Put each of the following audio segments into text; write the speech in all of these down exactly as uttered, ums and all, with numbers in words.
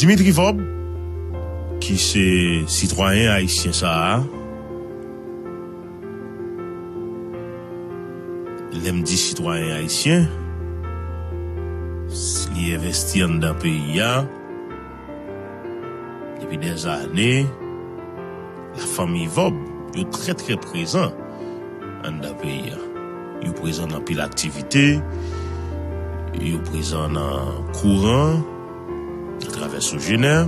Dimitri Vorbe, ki se sitwayen ayisyen sa a, lè m di sitwayen ayisyen, li envesti anndan peyi a depi dèzane. Lafanmi Vorbe, yo trè, trè prezan anndan peyi a. Yo prezan nan anpil aktivite, yo prezan nan kouran, atravè Sogener.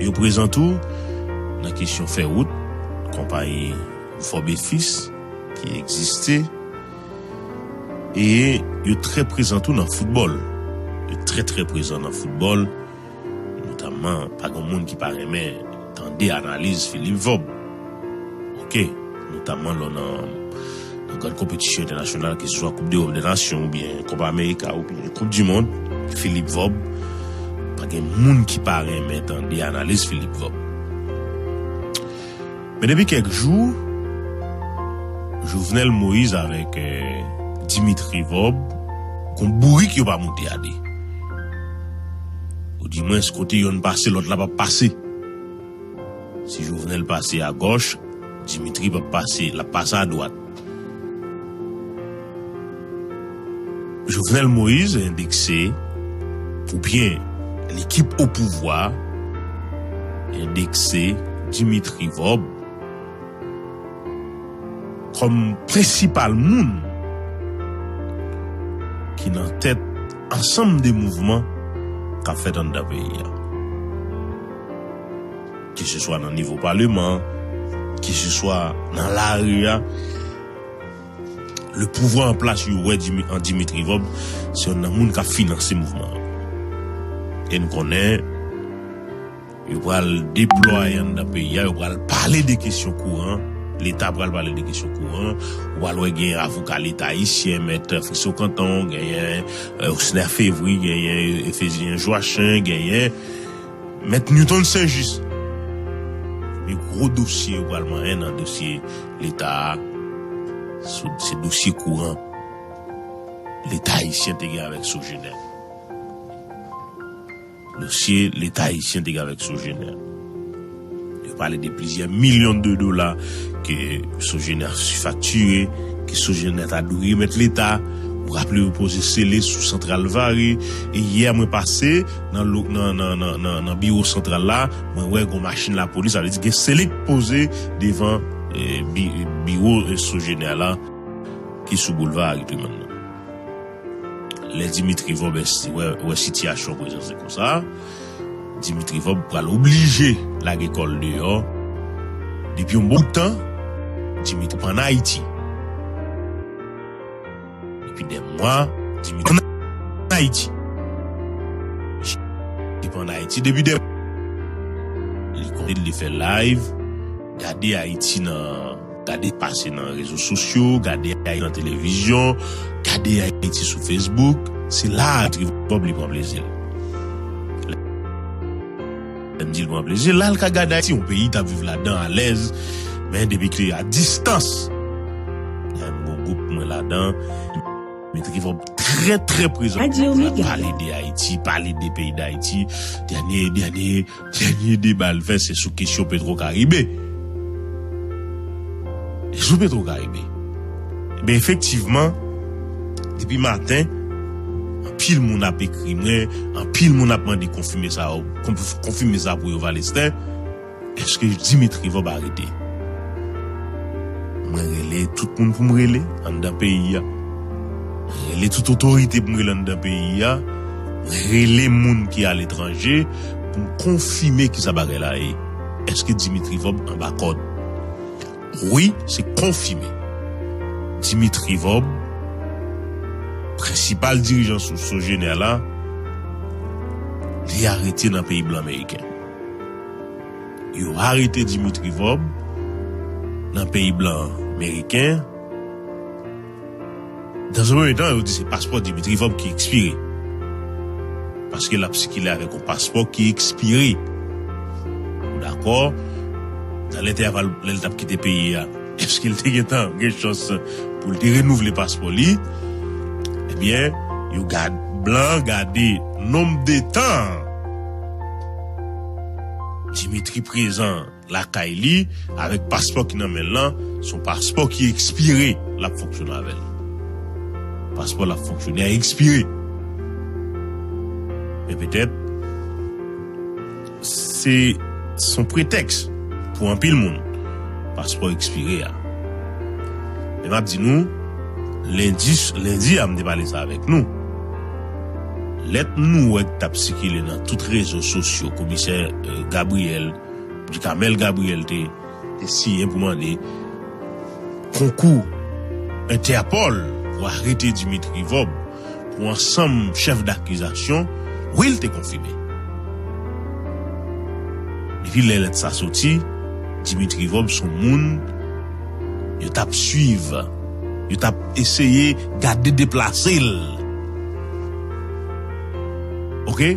Yo prezan tou nan kesyon fè wout, konpayi Vorbe et Fils ki egziste. E yo trè prezan tou nan foutbòl. Yo trè, trè prezan nan foutbòl. Notamman, pa gen moun ki pa renmen tande analiz Philippe Vorbe. Oke, notamman lò nan, nan grann konpetisyon entènasyonal, keseswa Koup Dewòp dè Nasyon, oubyen Kòp Amerika, oubyen Koup di Mond, Philippe Vorbe, pa gen moun ki pa renmen tande analiz Philippe Vorbe. Men depi kèk jou, Jovenel Moïse avèk, eh, Dimitri Vorbe, gon bourik yo pa moute a de. Oudimwens, kote yonn pase, lòt la p ap pase. Si Jovenel pase agòch, Dimitri p ap pase, l ap pase adwat. Jovenel Moïse endekse, oubyen lekip o pouvwa endekse Dimitri Vorbe kòm prensipal moun ki nan tèt ansanm de mouvman k ap fèt anndan peyi a. Keseswa nan nivo paleman, keseswa nan lari a, le pouvwa an plas yo wè Dimi-, an Dimitri Vorbe, se yonn nan moun k ap finanse mouvman an. E n konnen, yo pral deplwaye anndan peyi a, yo pral pale de kesyon kouran, Leta pral pale de kesyon kouran, ou pral wè gen avoka Leta ayisyen, mèt Fritz Ocanton, genyen, eh, Osner Fevry, genyen Ephésien Joachim, genyen mèt Newton Saint-Just. Men gwo dosye yo pral manyen nan dosye Leta a, sou, se dosye kouran Leta ayisyen te gen avèk Sogener. Dosye Leta ayisyen te gen avèk Sogener. Yo pale de plizyè milyon de dola ke Sogener sifaktire, ke Sogener ta dwe remèt Leta. Ou raple yo poze sele sou Santral Vare. E yè mwen pase nan, lo- nan, nan, nan, nan, nan biwo santral la, mwen wè gon machin lapolis, sa vle di gen sele k poze devan, eh, bi- biwo, eh, Sogener la, ki sou boulva Harry Truman nan. Lè Dimitri Vorbe wè, wè sitiyasyon prezan se konsa, Dimitri Vorbe pral oblije lage kò l deyò. Depi yon bon tan, Dimitri pa ann Ayiti. Depi dè mwa, Dimitri ann Ayiti. Li pa ann Ayiti depi dè mwa. Li konte li fè live, gade Ayiti nan, gade pase nan rezo sosyo, gade Ayiti nan televizyon, gade Ayiti sou Facebook. Se la Dimitri Vorbe li pran plezi l. Lè m di l pran plezi l, la l ka gade Ayiti, yon peyi t ap viv ladan alèz, men depi ke a distans. Gen yon gwoup mwen ladan, Dimitri Vorbe trè, trè prezan. Pale de Ayiti, pale de peyi Dayiti. Dènye, dènye, dènye deba l fè, se sou kesyon Petro Caribe. E sou Petro Caribe. Ebyen, efektivman, depi maten, anpil moun ap ekri mwen, anpil moun ap mande konfime sa, konf- konfime sa pou yo, Valestin. Èske Dimitri Vorbe arete? Mwen rele tout moun pou m rele anndan peyi a. Mwen rele tout otorite pou m rele anndan peyi a. Mwen rele moun ki aletranje pou m konfime kisa bagay la ye. Èske Dimitri Vorbe anba kòd? Wi, se konfime. Dimitri Vorbe, prensipal dirijan sou Sogener la, li arete nan peyi blan meriken. Yo arete Dimitri Vorbe nan peyi blan meriken. Dans un premier temps, yo di se paspò Dimitri Vorbe ki ekspire. Paske l ap sikile avèk yon paspò ki ekspire. Ou dakò? Nan lentèval, lè l t ap kite peyi a, èske l te gentan gen chans pou l te renouvle paspò li? Ebyen, yo gad, blan gade nonb de tan Dimitri prezan lakay li avèk paspò ki nan men l lan, se yon paspò ki ekspire, l ap fonksyone avè l. Paspò l ap fonksyone a ekspire. Men petèt, se, se yon pretèks pou anpil moun, paspò ekspire a. Men m ap di nou, lendi, lendi a, m te pale sa avèk nou. Lèt nou wè k t ap sikile nan tout rezo sosyo, komisè, euh, Gabriel, Ducamel Gabriel te, te siyen pou mande konkou Entèpòl pou arete Dimitri Vorbe pou ansanm chèf dakizasyon, wi, l te konfime. Depi lè lèt sa soti, Dimitri Vorbe se yon moun yo t ap swiv, yo t ap eseye gade deplase l. Oke?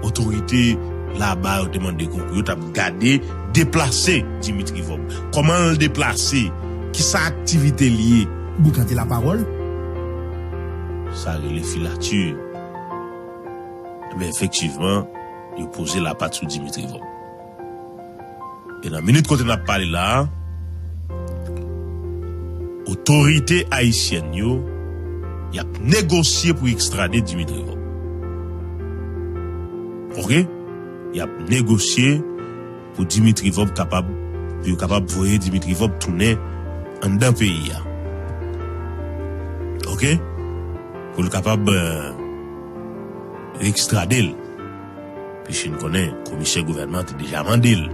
Otorite laba yo te mande konkou, yo t ap gade deplase Dimitri Vorbe. Kòman l deplase? Kisa aktivite l ye? Boukante lapawòl. Sa rele filati. Ebyen, efektivman, yo poze lapat sou Dimitri Vorbe. E nan minit kote n ap pale la a, otorite ayisyèn yo, y ap negosye pou ekstrade Dimitri Vorbe. Oke? Y ap negosye pou Dimitri Vorbe kapab, pou yo kapab voye Dimitri Vorbe tounen anndan peyi a. Oke? Pou l kapab, euh, ekstrade l. Piske n konnen komisè gouvènman an te deja mande l.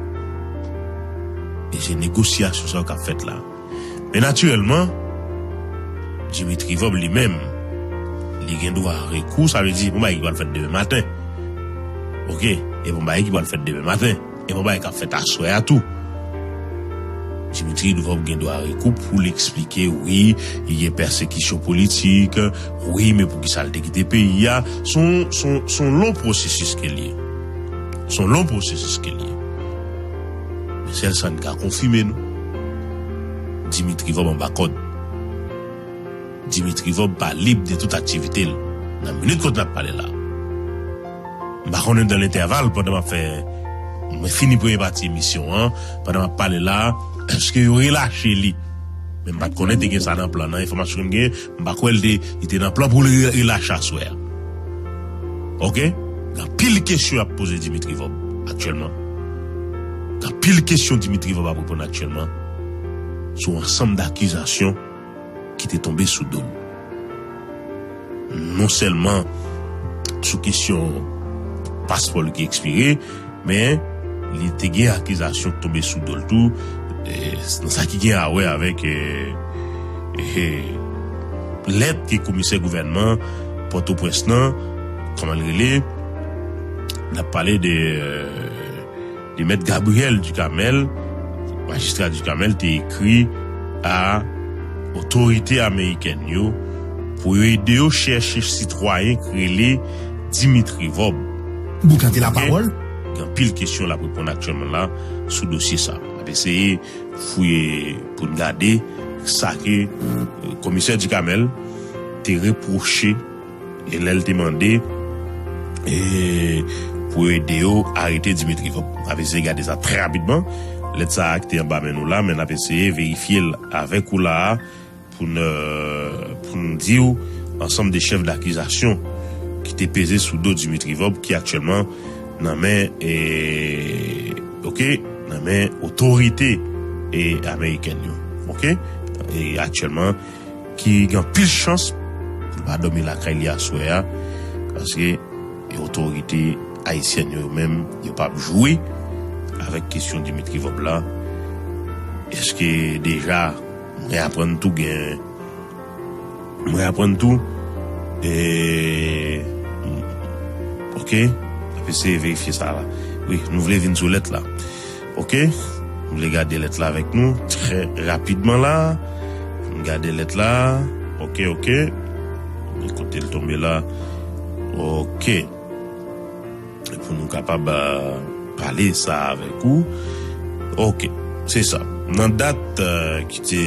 E se negosyasyon sa yo k ap fèt la. Men natirèlman, Dimitri Vorbe li menm, li gen dwa rekou, sa vle di, bon bagay ki pral fèt demen maten. Oke, e bon bagay ki pral fèt demen maten. E bon bagay k ap fèt aswè a tou. Dimitri Vorbe gen dwa rekou pou l eksplike, wi, li gen pèsekisyon politik, wi, men poukisa l te kite peyi a? Se yon, se yon, se yon long pwosesis ke l ye. Se yon long pwosesis ke l ye. Men sèl sa n ka konfime nou, Dimitri Vorbe anba kòd. Dimitri Vorbe pa lib de tout aktivite l nan minit kote n ap pale la. M pa konnen dan lentèval pandan m ap fè, mwen fini premye pati emisyon an, pandan m ap pale la, èske yo relache li? Men m pa t konnen te gen sa nan plan nan, enfòmasyon ke m gen, m pa kwè l te, li te nan plan pou l re-, relache aswè a. Oke? Gen anpil kesyon y ap poze Dimitri Vorbe aktyèlman. Gen anpil kesyon Dimitri Vorbe ap reponn aktyèlman sou ansanm dakizasyon ki te tonbe sou do l. Non sèlman sou kesyon paspò l ki ekspire, men li te gen akizasyon ki tonbe sou do l tou, e, nan sa ki gen a wè avèk, e, e, lèt ke komisè gouvènman Pòtoprens nan, kòman l rele? N ap pale de, e, de Mèt Gabriel Ducamel, majistra Ducamel te ekri a otorite amerikèn yo pou yo ede yo chèche sitwayen ki rele Dimitri Vorbe. Boukante lapawòl. Gen anpil kesyon l ap reponn aktyèlman la sou dosye sa. N ap eseye fouye pou n gade sa ke, euh, komisè Ducamel te repwoche e lè l te mande, e, pou ede yo arete Dimitri Vorbe. N ap eseye gade sa trè rapidman. Lèt sa a ki te anba men nou la, men n ap eseye verifye l avèk ou la a pou n, euh, pou n di w ansanm de chèf dakizasyon ki te peze sou do Dimitri Vorbe ki aktyèlman nan men, e, oke, nan men otorite, e, amerikèn yo. Oke? E aktyèlman, ki gen anpil chans pou l pa dòmi lakay li aswè a, paske otorite ayisyèn yo menm, yo p ap jwe avèk kesyon Dimitri Vorbe la. Èske deja mwen aprann tou gen, mwen aprann tou, e, oke, n ap eseye verifye sa la. Wi, nou vle vin sou lèt la. Oke? M vle gade lèt la avèk nou trè rapidman la. M gade lèt la. Oke, oke. Men kote l tonbe la. Oke. Pou nou kapab, euh, pale sa avèk ou. Oke. Se sa. Nan dat, euh, ki te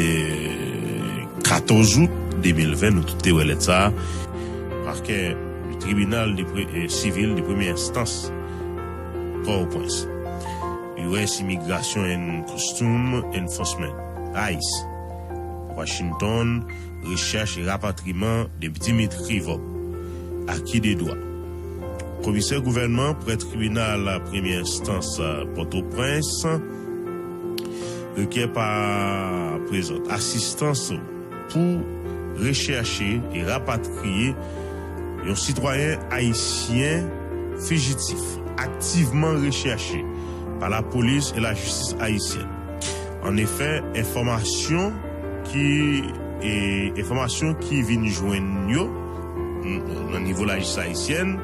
katòz out de mil ven, nou tout te wè lèt sa. Pakè du tribunal de pre-, euh, sivil de premyè enstans Pòtoprens. U S Immigration and Custom Enforcement, ice. Washington, rechèch e rapatriman de Dimitri Vorbe. Aki de dwa. Komisè gouvènman prè tribinal premye enstans Pòtoprens rekè pa prezant asistans pou rechèche e rapatriye yon sitwayen ayisyen fijitif aktivman rechèche pa lapolis e lajistis ayisyèn. Annefè, enfòmasyon ki e enfòmasyon ki vin jwenn yo nan nivo lajistis ayisyèn,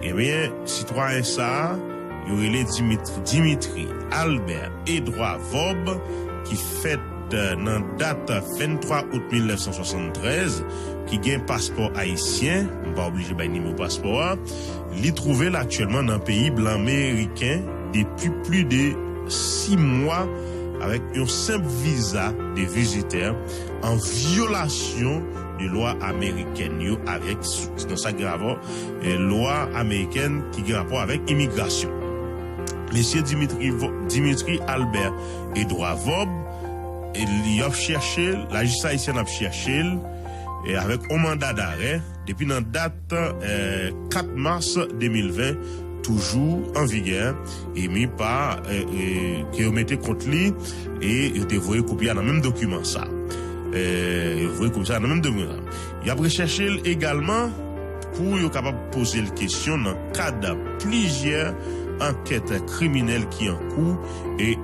ebyen, sitwayen sa a, yo rele Dimitri, Dimitri Albert Edouard Vorbe, ki fèt nan dat venntwa out mil nèf san swasanntrèz, ki gen paspò ayisyen, m pa oblije bay nimewo paspò a, li twouve l aktyèlman nan peyi blan meriken depi plis de sis mwa avèk yon senp viza de vizitè an vyolasyon de lwa amerikèn yo avèk, nan sa ki gen rapò, eh, lwa amerikèn ki gen rapò avèk imigrasyon. Mesye Dimitri, Vo- Dimitri Albert Edouard Vorbe, e li ap chèche l, lajistis ayisyèn ap chèche l, e avèk yon manda darè, depi nan dat, eh, kat mas de mil ven, toujou an vigè, emi pa, eh, eh, ke yo mete kont li, e yo te voye kopi a nan menm dokiman sa. Eh, yo voye kopi sa nan menm dokiman sa. Y ap rechèche l egalman pou yo kapab poze l kesyon nan kad plizyè ankèt kriminèl ki an kou e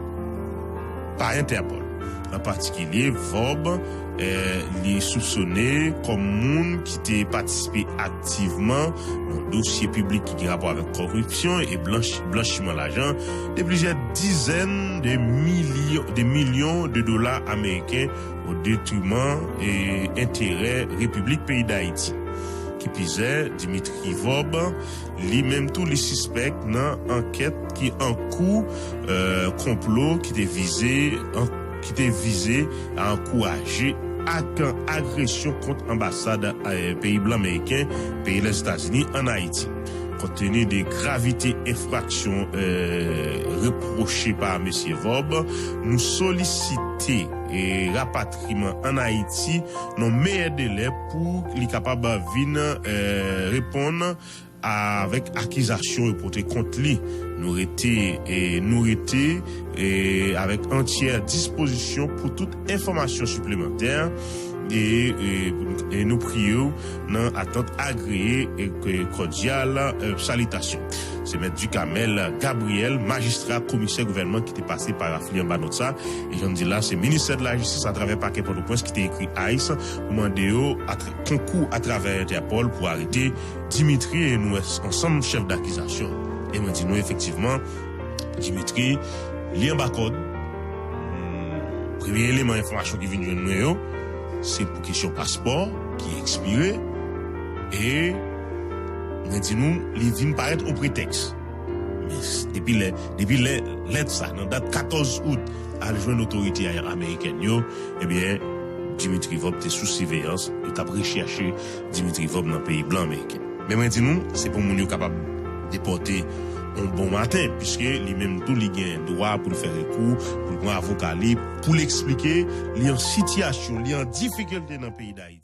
pa Entèpòl. An patikilye, Vorbe, eh, li soupsone kòm moun ki te patisipe aktivman nan dosye piblik ki gen rapò avèk kòripsyon e blanch- blanchiman lajan de plizyè dizèn de milyon, de milyon de dola ameriken o detriman e enterè Repiblik peyi Dayiti. Ki pizè, Dimitri Vorbe, li menm tou, li sispèk nan ankèt ki an kou, eh, konplo ki te vize, an, ki te vize a ankouraje ak agresyon kont anbasad, eh, peyi blan meriken, peyi Lèzetazini ann Ayiti. Konte ni de gravite enfraksyon, eh, repwoche pa mesye Vorbe, nou solisite, eh, rapatriman ann Ayiti nan meyè delè pou li kapab vin, eh, reponn avèk akizasyon yo pote kont li. Nou rete, eh, nou rete, eh, avèk antyè dispozisyon pou tout enfòmasyon siplemantè e, e, e nou priye w nan atant agreye e, e kòdyal, eh, salitasyon. Se Mèt Ducamel Gabriel, majistra komisè gouvènman ki te pase paraf li anba nòt sa. E jan m di la, se Ministè de la Jistis atravè pakè Pòtoprens ki te ekri ice pou mande yo atra- konkou atravè Entèpòl pou arete Dimitri e nou ansanm chèf dakizasyon. E mwen di nou efektivman, Dimitri, li anba kòd. Hmm, premye eleman enfòmasyon ki vin jwenn mwen yo, se pou kesyon paspò ki ekspire. E mwen di nou, li vin parèt o pretèks. Men s- depi lè, depi lè lèt sa, nan dat katòz out, al jwenn otorite a- amerikèn yo, ebyen, Dimitri Vorbe te sou siveyans, yo t ap rechèche Dimitri Vorbe nan peyi blan ameriken. Men mwen di nou, se pou moun yo kapab depòte yon bon maten, piske li menm tou li gen dwa pou l fè rekou, pou l pran avoka li, pou l eksplike li an sitiyasyon, li an difikilte nan peyi Dayiti.